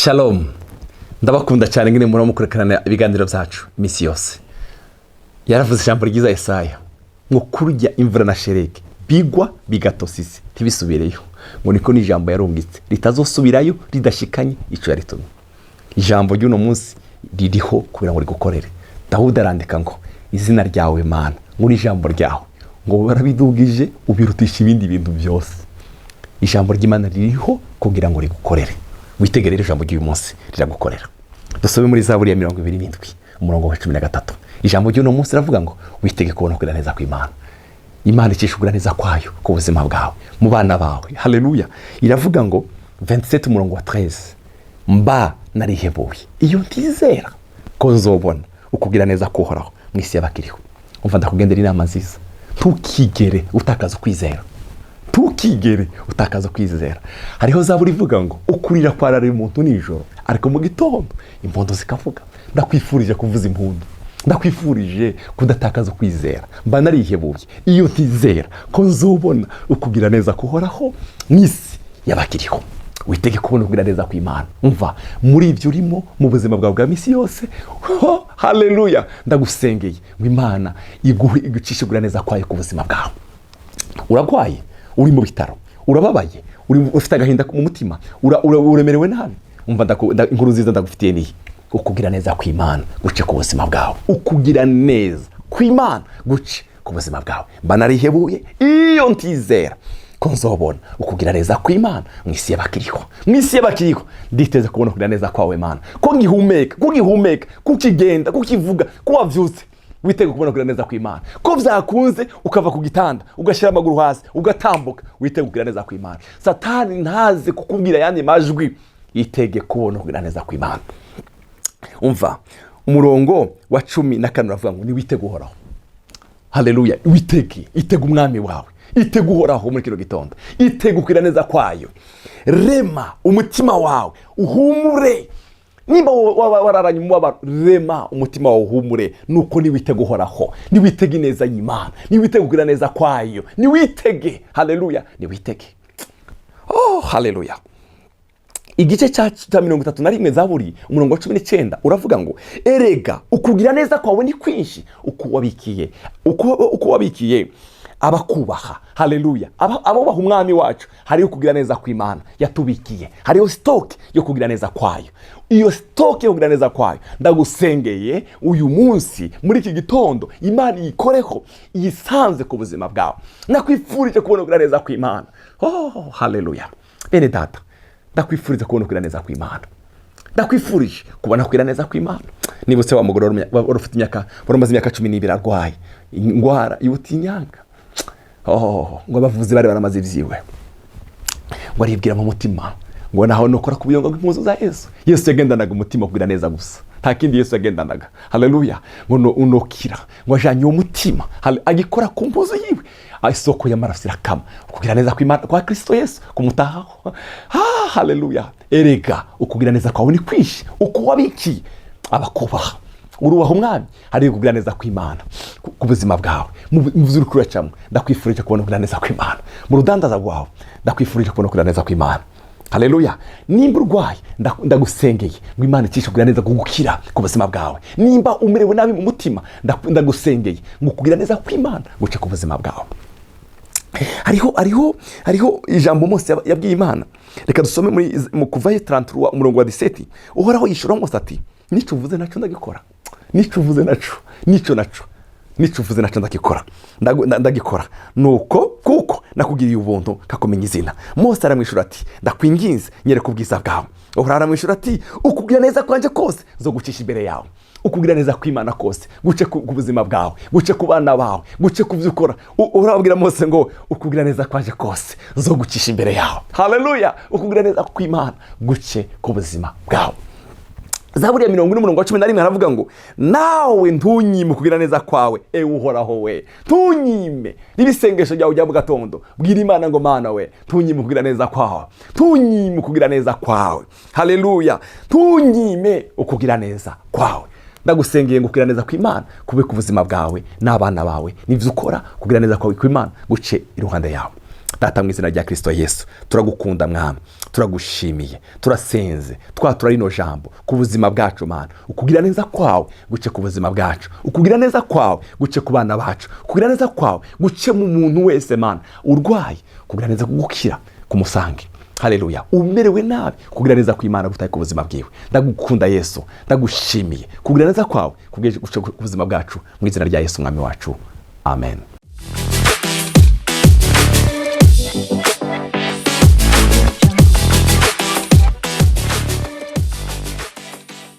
Shalom, ndabakunda cyane ngene muramo mukurikirana ibiganiro byacu iminsi yose. Yaravuze ijambo ryiza Yesaya ngo kurya imvura na sherege bigwa bigatosa isi ntibisubireyo, ngo niko n'ijambo yarungitse ritazosubirayo ridashikanye ico yaritumye. Ijambo ry'uno munsi ririho kugira ngo rigukorere. Dawudi arandika ngo izina ryawe Mana, ngo n'ijambo ryawe ngo barabidugije ubirutisha ibindi bintu byose. Ijambo ry'Imana ririho kugira ngo rigukorere. Witegerere ijambo ry'uyu munsi riragukorera. Dusome muri Zaburi ya 27, umurongo wa 13. Ijambo ry'uno munsi riravuga ngo witege kubona kugira neza kw'Imana. Imana icisha kugira neza kwayo ku buzima bwawe, mu bana bawe. Haleluya! Iravuga ngo 27 umurongo wa 13: mba narihebuye iyo ntizera ko nzobona ukugira neza kuhoraho mu isi y'abakiriho. Umva, ndakugendera inama nziza: ntukigere utakaza ukwizera, ntukigere utakaza kwizera. Hariho Zaburi ivuga ngo ukurira kwararira umuntu nijoro, ariko mu gitondo impundu zikavuga. Ndakwifurije kuvuza impundu, ndakwifurije kudatakaza ukwizera. Mba narihebuye iyo ntizera ko nzobona ukugira neza kuhoraho mu isi y'abakiriho. Witege kubona ukugira neza kw'Imana. Umva, muri ibyo urimo mu buzima bwawe bwa misi yose, ho haleluya, ndagusengeye ngo Imana iguhe igucishe kugira neza kwayo ku buzima bwawe. Urarwaye, uri mu bitaro, urababaye, ufite agahinda mu mutima, uremerewe nabi. Umva, inkuru nziza ndagufitiye niyi: ukugira neza kw'Imana guce ku buzima bwawe, ukugira neza kw'Imana guce ku buzima bwawe. Mba narihebuye iyo ntizera ko nzobona ukugira neza kw'Imana mu isi y'abakiriho. Mu isi y'abakiriho nditeze kubona ukugira neza kwawe Mana, ko ngihumeka, ko ngihumeka, ko ukigenda, ko ukivuga, ko wavyutse. Witege kubona kugira neza kw'Imana, ko vyakunze ukava ku gitanda, ugashyira amaguru hasi, ugatambuka. Witege kugira neza kw'Imana. Satani ntaze kukubwira ayandi majwi. Itege kubona kugira neza kw'Imana. Umva, umurongo wa 14 uravuga ngo niwitege Uhoraho. Haleluya! Witege, itege umwami wawe, itege Uhoraho muri kino gitondo, itege ukugira neza kwayo. Rema umutima wawe uhumure. Nimba waba wararanye umubabaro, rema umutima wawe uhumure. Nuko niwitege Uhoraho, niwitege ineza y'Imana, niwitege kugira neza kwayo, niwitege. Haleluya, niwitege. Oh, haleluya! Igice cya 31 Zaburi, umurongo wa 19 uravuga ngo erega ukugira neza kwawe ni kwinshi, uko wabikiye abakubaha. Haleluya! Abubaha umwami wacu, hariho kugira neza kw'Imana yatubikiye, hariho stock yo kugira neza kwayo. Iyo stock yo kugira neza kwayo, ndagusengeye uyu munsi muri iki gitondo, Imana iyikoreho, iyisanze ku buzima bwawe. Nakwifurije kubona kugira neza kw'Imana. Oh, haleluya! Bene data, ndakwifuriza kubona kugira neza kw'Imana, ndakwifurije kubona kugira neza kw'Imana. Nibutse wa mugore wari ufite imyaka, wari umaze imyaka 12 arwaye indwara y'ubutinyanga. Oh, ngo abavuzi bari baramaze ibyiwe, ngo aribwira mu mutima ngo naho nukora ku buyongo bw'impuzu za Yesu. Yesu yagendanaga umutima kugira neza gusa, nta kindi Yesu yagendanaga. Haleluya! Ngo unokira, ngo ajanye uwo mutima, agikora ku mpuzu yiwe, isoko y'amaraso irakama. Ukugira neza kw'Imana kwa Kristo Yesu kumutahaho. Ah, haleluya! Erega ukugira neza kwawe ni kwinshi, uko wabikiye abakubaha. Urubaha umwami, hari kugira neza kw'Imana ku buzima bwawe. Mu byo uri kuracamo, ndakwifurije kubona kugira neza kw'Imana. Mu rudandaza rwawe, ndakwifurije kubona kugira neza kw'Imana. Haleluya! Nimba urwaye, ndagusengeye ngo Imana icishe kugira neza kugukira ku buzima bwawe. Nimba umerewe nabi mu mutima, ndagusengeye ngo kugira neza kw'Imana guce ku buzima bwawe. Hariho ijambo Mose yabwiye Imana. Reka dusome muri mu Kuvayo 33, umurongo wa 17. Uhoraho yishura Mose ati: nico uvuze nacyo ndagikora, nico uvuze naco, nico naco, nico uvuze nacyo ndagikora. Ndagikora nuko kuko nakugiriye ubuntu kakumenya izina. Mose aramwishyura ati: ndakwinginze, nyereka ubwiza bwawe. Uhoraho aramwishyura ati: ukugira neza kwanjye kose zo gucisha imbere yawe. Ukugira neza kw'Imana kose guce ku buzima bwawe, guce ku bana bawe, guce ku byo ukora. Urabwira Mose ngo ukugira neza kwanjye kose zo gucisha imbere yawe. Haleluya! Ukugira neza kw'Imana guce ku buzima bwawe. Zaburi ya 40, umurongo wa 11 aravuga ngo nawe ntunyime kugira neza kwawe, ewe Uhoraho we, ntunyime. N'ibisengesho ryawe ujya mu gatondo, bwira Imana ngo Mana we, ntunyime kugira neza kwawe, ntunyime kugira neza kwawe. Haleluya! Ntunyime ukugira neza kwawe. Ndagusengeye ngo kugira neza kw'Imana kube ku buzima bwawe n'abana bawe n'ibyo ukora. Kugira neza kwawe kw'Imana guce iruhande yawe. Data, mu izina rya Kirisito Yesu, turagukunda Mwami, turagushimiye, turasenze, twatura rino jambo ku buzima bwacu. Mana, ukugira neza kwawe guce ku buzima bwacu, ukugira neza kwawe guce ku bana bacu, ukugira neza kwawe guce mu muntu wese. Mana, urwaye, kugira neza kugukira kumusange. Haleluya. Umerewe nabi, kugira neza kw'Imana gutaye ku buzima bwiwe. Ndagukunda Yesu, ndagushimiye kugira neza kwawe guce ku buzima bwacu, mu izina rya Yesu Umwami wacu, amen.